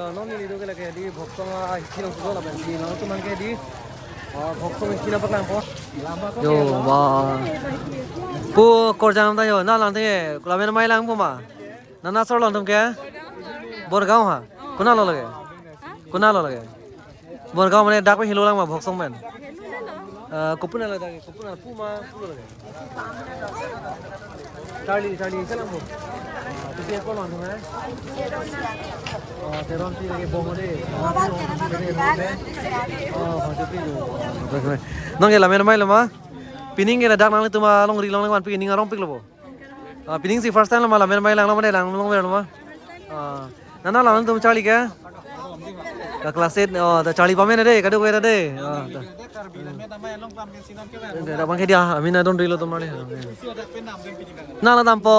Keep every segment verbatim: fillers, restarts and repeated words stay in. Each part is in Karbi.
Non neli do ke lake di Voksong, ah, hini along sudo lapen di non teman ke di, ah, Voksong hini nangpaklangpo. Yo, ba. Pu korjang ta yo, na lang te, lamen mailang pu ma. Nana sor long tum ke? Borgaon ha. Konat lo lake? Konat lo lake? Borgaon mane dak pen helo lang ma Voksong pen. Eh, kopuna lo dak, kopuna pu ma, pu lo lake. Charlie, Charlie, salam po. Ah, tu dia ko lang tum eh? Oh, Teron ti lake bong de. Oh, oh, tu pi jo. Nang ke lamen mailo ma? Pining ke dak nanglitum alongri along nangvanpi ning arong piklo po. Ah, pining si first time lo ma lamen mailanglo ma de, langlong verlo ma? Ah, nana lang tum Charlie ke? Ka class eight, oh, ta Charlie pame na de, kaduk ke ta de. Oh, ta. Dak abang ke dia, amin adon rilo tomar ni. Na la dampo.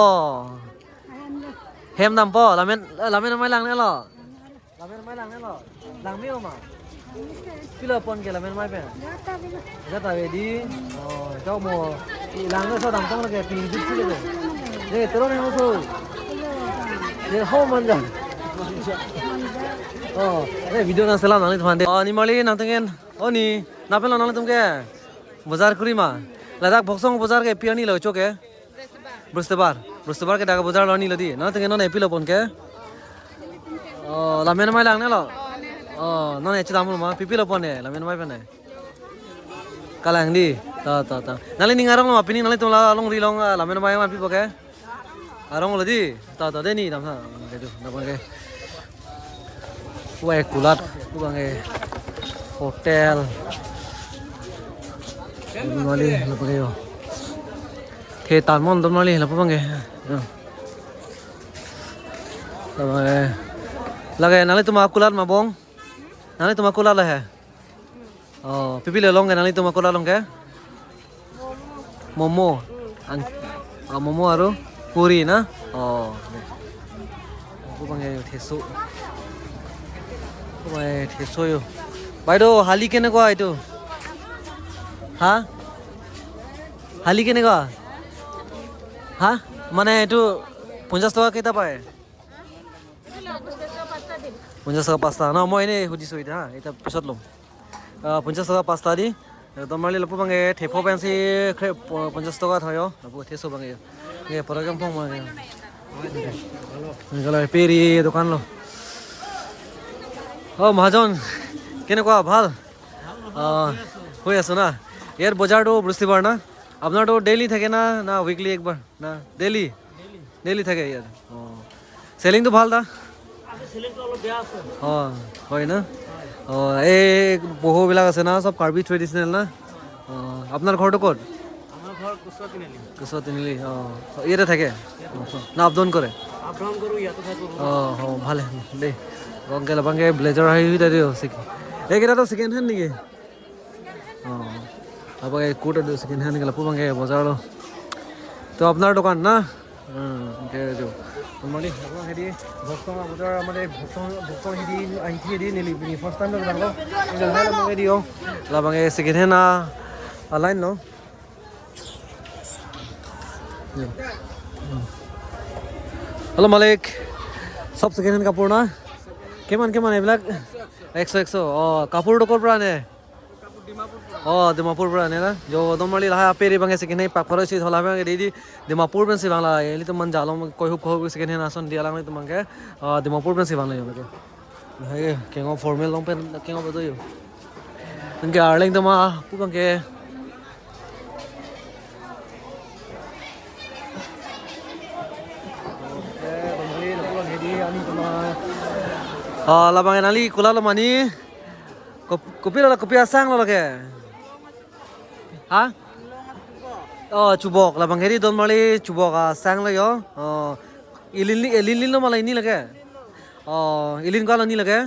Hem dampo, lamen, lamen mailangnelo. Lamen mailangnelo. Langme ma? Pilo pon ke lamen mai pen? Jata ave di. Oh, jok mo. Langlo so damtong lake, pini dut si lake. Ye, Teron he so. Ye, ho manja. Oh, eh, video nangselam nanglitum aphan de. Oh, ni mali nangtengin. Oh, ni, na pen lo nanglitum ke? Bojar kuri ma? Ladak Voksong bojar ke pi arni lo chok ke? Bristibar. Bristibar ke dak bojar lo arni lo di. Nangtengin non epilo pon ke? Oh, lamen mailangnelo. Oh, non echi damlo ma, pipilo pon ne, lamen mai pen ne. Kalang di. Ta, ta, ta. Nangli ning arong lo ma, pining nanglitum la alongri along, ah, lamen mai vanpipo ke? Arong lo di. Ta, ta, de ni dam ha. Kedo, dam ke. Wai kulat, pu abang ke hotel. Mali, lapu abang ke yo. Thetan mon don mali, lapu abang ke. Yo. Lapu abang ke. Lake nanglitum akulat ma bong? Nanglitum akulat lo he? Oh, pipilo long ke nanglitum akulat long ke? Momo. Ang, ah, momo aru puri na? Oh. Lapu abang ke theso. Lapu abang ke theso yo. বাইদেউ, হালি কেনেকুৱা এইটো? হা? হালি কেনেকুৱা? হা? মানে এইটো পঞ্চাশ টকা কেইটা পায়? পঞ্চাশ টকা পাঁচটা ন? মই এনেই সুধিছো এতিয়া হা, এতিয়া পিছত ল'ম। আহ, পঞ্চাশ টকা পাঁচটা দি, একদম মালি lapu abang ke thepho pensi kre-, po-, পঞ্চাশ টকা thoi yo, lapu theso abang ke. Ye, program phong abang ke. Kalau peri dokan lo. Oh, Mahajon, কেনেকুৱা, ভাল? আহ, হৈ আছে না? ইয়াৰ বজাৰটো বৃহস্পতিবাৰ না? আপোনাৰতো ডেইলি থাকে না, না উইকলি একবাৰ? না, ডেইলি? ডেইলি থাকে ইয়াত। অ'। চেলিংটো ভাল দা? আজি চেলিংটো অলপ বেয়া আছে। অ', হয় না? অ', এই বহুবিলাক আছে না, সব কাৰ্বি ট্ৰেডিচনেল না? অ', আপোনাৰ ঘৰটো ক'ত? আমাৰ ঘৰ কুচুৱা তিনিআলি। কুচুৱা তিনিআলি, অ'। ইয়াতে থাকে? না আপ ডাউন কৰে? আপ ডাউন কৰোঁ, ইয়াতো থাকোঁ। অ', অ', ভালে দেই। Uncle abang ke blazer ahi hui tadi, oh, sik-, এইকেইটাতো ছেকেণ্ড হেণ্ড নেকি? Oh. Abang ke coat ado second hand ke lapu abang ke bojar lo. To apnar dokan na? Hmm, okay, jo. Normally, apnar hedi, Voksong bojar, amade Voksong, Voksong hedi, ahi hedi, neli bini first time lo abang lo. Ini hai lo abang hedi yo. Labang ke second hand a, a line lo. Jo. Hmm. Hello, মালিক। সব second hand কাপোৰ না? কিমান, কিমান এইবিলাক? একশ, একশ। অ, কাপোৰটো ক'ৰ পৰা আনে? Oh, Dimapur pura ne na? Jo, don mali lahai aperi abang ke second hand pak paro si thola abang ke di di Dimapur pensi vanglo. Ilitum man jalong koi hup koi hup second hand ason dia lang ilitum abang ke. Ah, Dimapur pensi vanglo abang ke. Lahai ke ngo formal long pen ke ngo bedo yo. Abang ke arleng tema pu abang ke. Ah, labang nangli kulat lo mani. Kop-, kopi lo, kopi asang lo lake? Ha? Oh, chubok. Labang hedi don mali chubok asang lo yo. Oh, ilin li-, ilin lin lo mala ini lake? Oh, ilin ko lo ini lake?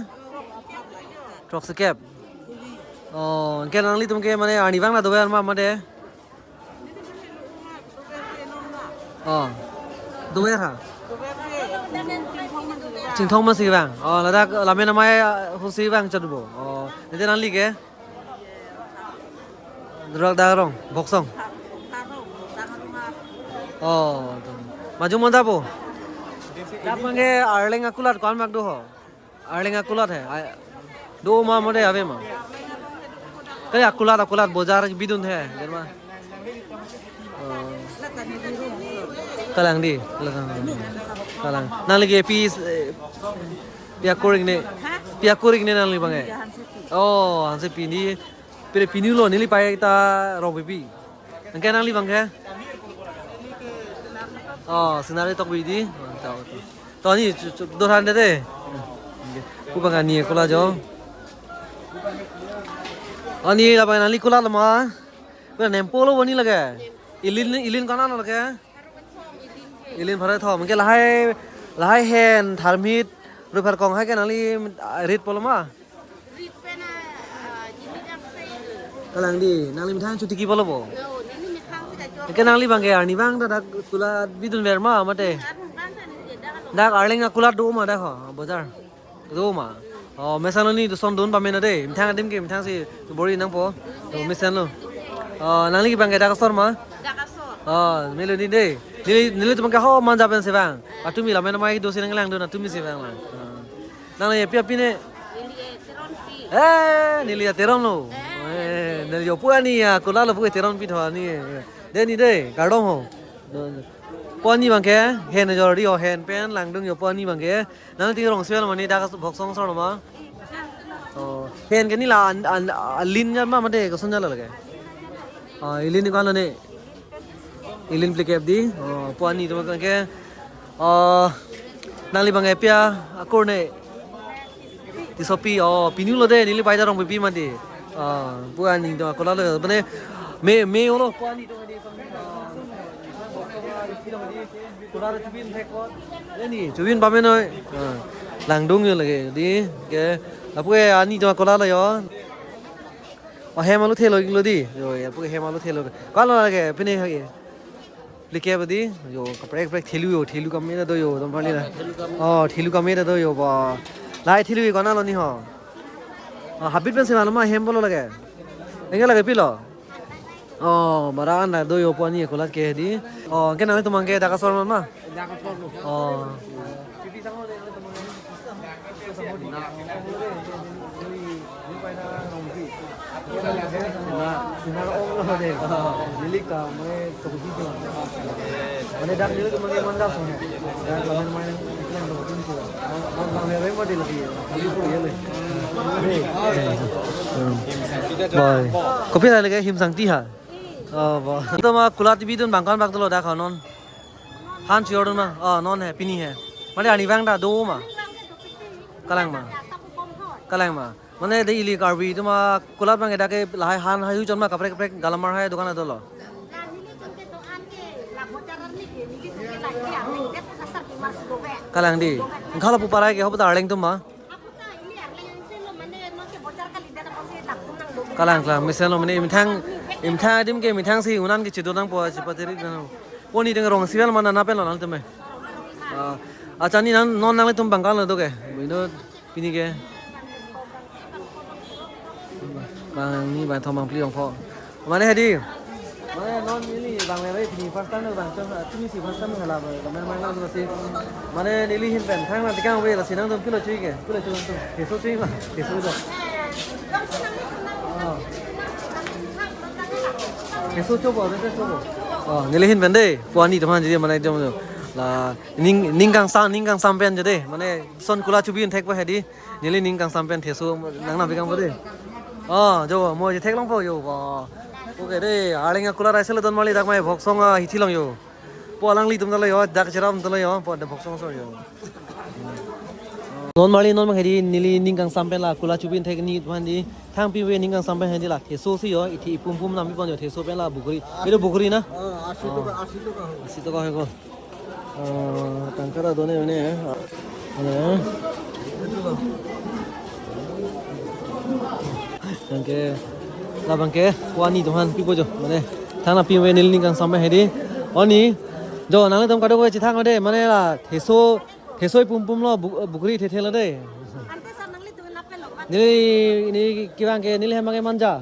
Throksikep. Oh, anke nanglitum ke mane arnivang na dover ma made? Oh. Dover ha? Chinthong masi vang. Oh, ladak lamen amei, ah, husi vang chotbo. Oh, nete nangli ke? Durak darong, Voksong. Oh, to. Maju monta po. Dak abang ke arleng akulat ko-an mak do ho? Arleng akulat he. Ai, do ma mode ave ma. Kali akulat, akulat bojar bidun he, der ma. Oh. Kalang di, kalang. Kalang. Nangli ke pi, eh, pi akur ingne. Pi akur ingne nangli abang ke? Oh, Hansepi ni. Pire pinu lo, neli pai ta rong pipi. Anke nangli abang ke? Oh, Sinari Tokbi di. Oh, ta, ta. To ni, chu, chu, do han de de. Pu abang ani kulat jo. Ani labang nangli kulat lo ma. Pu nempo lo boni lake. Ilin, ilin kona lo lake. Ilin pharo thom. Anke lahai, lahai hen, tharmit, rupar kong hai ke nangli rit polo ma. Kalang di, nangli methang chuti ki polo bo. Anke nangli abang ke arni abang ta dak kulat bidun ver ma mate. Dak Arleng akulat do ma dak ho, bojar. Do ma. Oh, mesen lo ni do son dun pame na de. Methang adim ke methang si bor-i nangpo. To mesen lo. Oh, nangli abang ke dak asor ma? Dak asor. Oh, melo ni de. Neli, nelitum ke ho manja pen si vang. Atumi la men mai do si nanglang do na tumi si vang lang. Oh. Nangli pi api ne? Neli, eh, Teronpi. Eh, neli ya Teron lo. Eh. Eh, neli yo pu ani ya, kulat lo pu Teronpi tho ani. De ni de, kardom ho. Pu ani abang ke, hen jor di ho hen pen, langdung yo pu ani abang ke. Nangli rong sival mane dak Bhoksong asor ma? Oh, hen ke neli an, an, alin ja ma mate koson ja lake. Ah, ilin ni kan ne. Ilin plikep di. Oh, pu ani atum ke. Oh, nangli abang ke pi akur ne? Tisopi. Oh, pinu lo de, neli pai ta rong pipi mati. Ah, pu ani atum kulat lo. Mane, me, me lo, pu ani atum di. Kulat chubin thek ko. Ini, chubin pame noi. Ah, langdung yo lake di. Ke, lapu ke ani atum kulat lo yo. Oh, hem alu thelo lo di. Yo, ya, lapu ke hem alu thelo. Kalo lake, pine lake. Plikep di. Yo, kaprek kaprek thelu yo, thelu kami ta do yo, dam pali la. Oh, thelu kami ta do yo, ba. Lahai thelu kona lo ni ho. Oh, habit pen si mana ma hem bolo lake. Enggak lake pilo. Oh, bara an ta do yo pu ani kulat ke di. Oh, ke nangtum abang ke dak asor ma? Dak asor lo. Oh. Boy, kopi lake Himsangti ha? Oh, bo. Itum ma kulat bidun abang kan bak dolo dak non. Han chior ma. Oh, non he, pini he. Mane arni abang ta do ma. Kalang ma. Kalang ma. Mane de ili Karbi atum ma kulat abang ke dak ke lahai han hai hu chon ma kaprek kaprek galamar hai dokan dolo. Kalang di. Khala pu parai ke ho ta Arleng atum ma. Kalang, kalang, mesen lo mane imethang, imethang adim ke imethang si unan ke chido nangpo, chipatiri nang. Pu ani atum rong sival mana na pen lo nangtum me. Ah, acha ni nang non nanglitum abang kan lo do ke. Bino pini ke. Abang ni abang thom abang phli abang pho. Mane hedi. Mane non neli abang le pini first time lo abang chong, tumi si first time hala ba, mane mane lang si. Mane neli ahin pen thang na tikang ave lasi nangtum pilo chui ke, pilo chui nangtum. Theso chui ma, theso do. Oh. Theso chobo, theso chobo. Oh, neli ahin pen de, pu ani atum han jodi mane jom jo. La ning, ning kangsam, ning kangsam pen jodi, mane son kulat chubin thek pa hedi. Neli ning kangsam pen theso nang nang pikang po de. Oh, jo, mo je theklong po jo, bo. Okay de, Arleng akulat aisel don mali dak mai Bhoksong ahithi along yo. Pu alanglitum ta lo yo, dak cherap ta lo yo, pu dak Bhoksong asor yo. Non mali non mang hedi neli ning kangsam pen la kulat chubin thek ni atum han di. Thang pipe ning kangsam pen hedi la theso si yo, ithi ipum pum nam pi pon yo theso pen la bukuri. Itu bukuri na? Ah, asi toka, asi toka. Asi toka hai ko. Ah, tangka ra do ne ne. Ne. Tangke. Labang ke, pu ani atum han pipo jo. Mane, thang na pi ave neli ning kangsam pen hedi. Oni, jo, nanglitum kadokave chethang de, mane la, theso, theso ipum pum lo, bu-, bukuri thethe lo de. Ante sir nanglitum lapen lo, mat. Neli, neli kevang ke, neli hem abang ke Manja.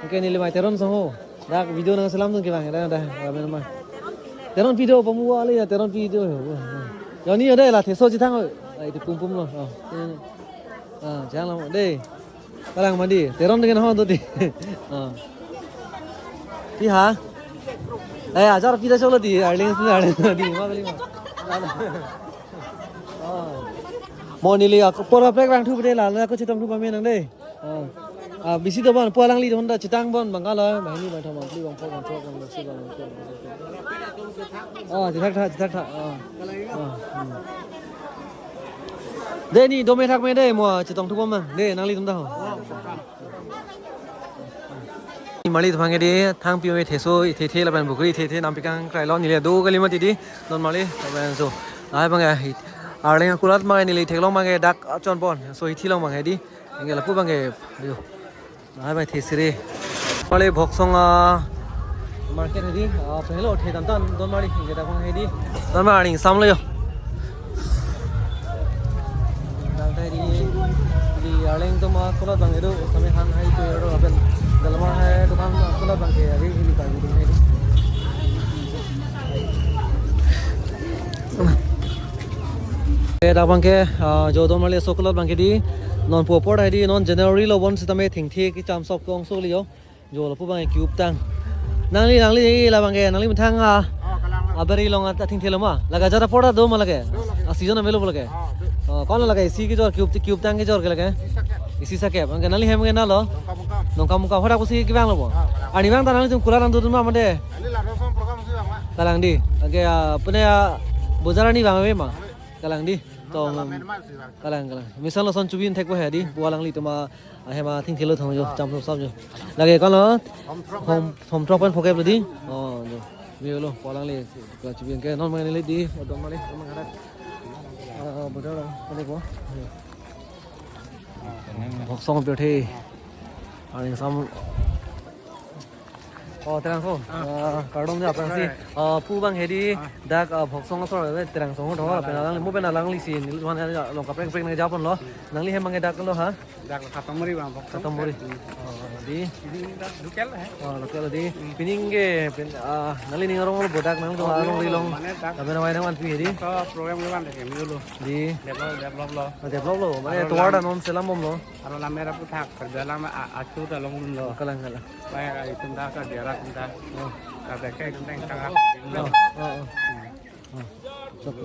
Anke neli mai Teron asong ho. Dak video nangselam atum kevang, dak, dak, ramen ma. Teronpi le. Teronpi do, pamu ale ya, Teronpi do. Yo ni yo de la, theso chethang. Ai, ithi pum pum lo. Oh. Ah, chang lam dei. Palang mandi. Teron dengan ho tuti. Ah. Pi ha? Eh, ajar pida cholo ti. Arling sini arling di. Ma beli ma. Ah. Mo neli ako por kaprek bang thu bede la. Ako chetong thu pame nang dei. Ah. Ah, bisi do bon, pu alangli do honda chetang bon bang kalo, bang ni bang thom bang pli bang po bang po bang si bang po. Ah, chetak tha, chetak tha. Ah. Ah. Hmm. Dei ni dome thak me dei mo chetong thu bom ma. Dei nanglitum ta ho. Ni marli thang ke dei thang pi me theso ithe the lapen bukri ithe the nam pikang krai lo neli do kali mati dei. Don marli lapen so. Ai bang ya. Arleng kulat ma neli theklong ma ke dak chon pon. So ithi long ma ke dei. Anke lapu bang ke, ayo. Lahai bai thesiri. Pale Bhoksong, ah, market hedi, ah, pehlo the tan tan don mari, kita kong hedi. Don mari samlo yo. Dal tadi di Arleng to ma kulat bang itu, kami han hai itu ya, aben. Dalam hai itu kan kulat bang ke, hari ini kan gitu, hedi. Eh, dak bang ke, ah, jo don mali so kulat bang ke dei. Non po por dei non January lo bon sitame thengthe kecham sok kong so liyo. Jo lapu bang ke cube tang. Nangli, nangli la bang ke, nangli methang, ah, Oh, kalang. Abari long ata thengthe lo ma. Laga jara por do ma lake. Do lake. Ah, season amelo lake. Ah, do. Oh, kon lake isi kejor cube, cube tang kejor ke lake. Isi sakep. Isi sakep. Bang ke nangli hem ke na lo. Nongkam nongkam. Nongkam nongkam. Hodak pusi kevang lo bo. Ah, kalang. Arnivang ta nangtum kulat tang dun ma made. Nangli la rosong program si bang ma. Kalang dei. Oke, ah, pune ya bojar arnivang ave ma. Kalang dei. Tong. Kalang, kalang. Misal lo son chubin thek po he dei. Pu alanglitum ahem athengthe lo thang jo, cham sop sop jo. Lake kalo. Hom throk pen phokep lo dei. Oh, jo. View lo, pu alangli. Ka chubin ke non mangani le dei. Odom mali, odom mangani. Ah, ah, bojar lo. Kali po. Bhoksong pirthe. Arning sam. Oh, Terangso. Ah. Ah, kardom ja aphrangsi. Hai. Ah, pu bang hedi, Ah. dak, ah, Bhoksong asor, eh, Terangso ho thong, Terangso. Pen alangli, mo pen alangli si, neli tuhan ya, long kaprek kaprek nang japon lo. Nangli hem bang ke dak lo ha? Dak Katamuri bang, Bhoksong. Katamuri. Hmm. Oh, dei. Ini dak local hai. Oh, local dei. Hmm. Pining ke, pen, ah, nangli ning arong lo bodak nang tuhan arong rilong. Mane dak. Kami na mai nang wan pi hedi. Dak program ke wan dek, ini dulu. Dei. Develop, develop lo. Ah, develop lo. Mane aro tuar lam. Dan non selam bom lo. Aro lam mera puthak, kerja lam a-, achu ta long dun lo. Kalang, kalang. Bang ke itum ta, ka diara itum ta. Oh. Ka bek ke itum ta, ta. Oh, oh, oh. Oh. Chok.